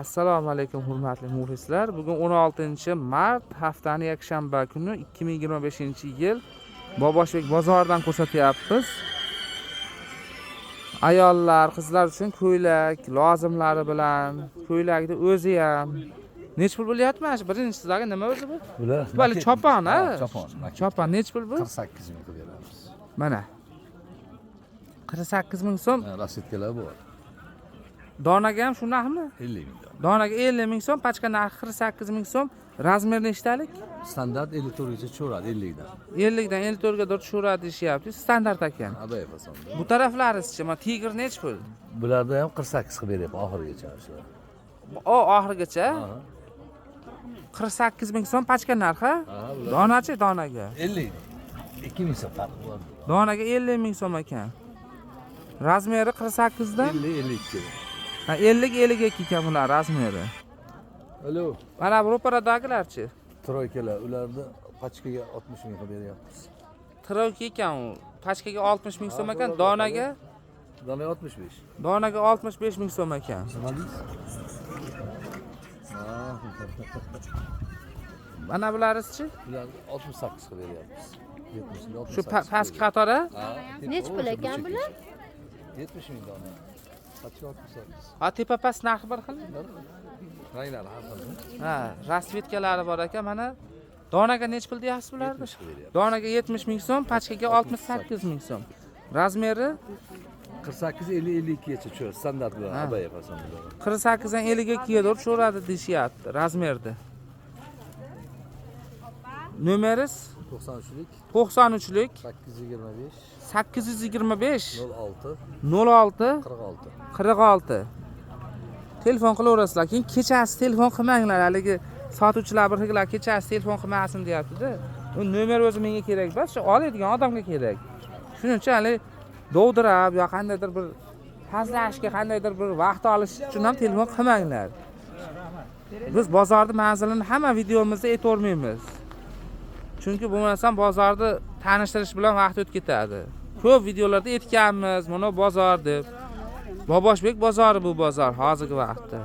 Assalomu alaykum, hurmatli muxlislar. Bugun 16-mart, haftani yakshanba kuni, 2025-yil. Boboshbek bozoridan ko'rsatyapmiz. Ayollar, qizlar uchun ko'ylak lozimlari bilan, ko'ylakni o'zi ham. Nechi pul bo'lyapti mana shu birinchisidagi, nima o'zi bu? Bular Bu hali chopon, ha? Chopon. Chopon nechi pul bu? 48 ming qilib beramiz. Mana. 48 ming so'm. Ha, расцветка lar bor. Donaga ham shu narxmi? 50 ming dona. Donaga 50 ming so'm, pachka narxi 48 ming so'm. Размер nechtalik? Standart 54 gacha tushaveradi, 50 dan. 50 dan 54 ga tushaveradi deyishyapti. Standart ekan. Abaya fasonda. Bu taraflarisichi, mana tigr nechi pul? Bularda ham 48 qilib beryapman oxirigacha shular. O, oxirigacha 48 ming so'm pachka narxi. Ha, bular Donachi, donaga? 50. 2 ming so'm farqi bor. Donaga 50 ming so'm ekan. Размер i 48 dan 50 52. Ha, 50 52 ekan bular размер i. Alo. Mana bu ro'paradagilarchi? Тройка lar, ularni pachkaga 60 ming qilib beryapmiz. Тройка ekan u. Pachkaga 60 ming so'm ekan, donaga Donaga 65. Donaga 65 ming so'm ekan. Nima deysiz? Ha, Mana bularisichi? Bularni 68 qilib beryapmiz. 70 Shu pastki qatori? Nechi pul ekan bular? 70 ming dona. Pachka 68. Ha, tepa past narxi bir xilmi? Ranglari har xil. Ha, расцветка lari bor ekan mana. Donaga nechi pul deyapsiz bularni? 70 qilib beryapmiz. Donaga 70 ming so'm, pachkaga 68 ming so'm. Размер i 48 50 52 gacha tushadi standart bilan, abaya fason bular. 48 dan 52 ga to'g'ri tushaveradi deyishyapti размер da. Nomeriz 93lik 93lik 825 825 06 06 46. 46. Telefon qilaverasizlar. Keyin kechasi telefon qilmanglar. Haligi sotuvchilar bir xillar kechasi telefon qilmasin deyapti-da. U nomer o'zi menga kerak emas, shu oladigan odamga kerak. Shuning uchun haligi dovdirab yo qandaydir bir hazillashishga, qandaydir bir vaqt olish uchun ham telefon qilmanglar. Biz bozorni manzilini hamma videomizda aytavermaymiz. Chunki bo'lmasam bozorni tanishtirish bilan vaqt o'tib ketadi. Ko'p videolarda aytganmiz, mana bozor deb. Boboshbek bozori bu bozor hozirgi vaqtda.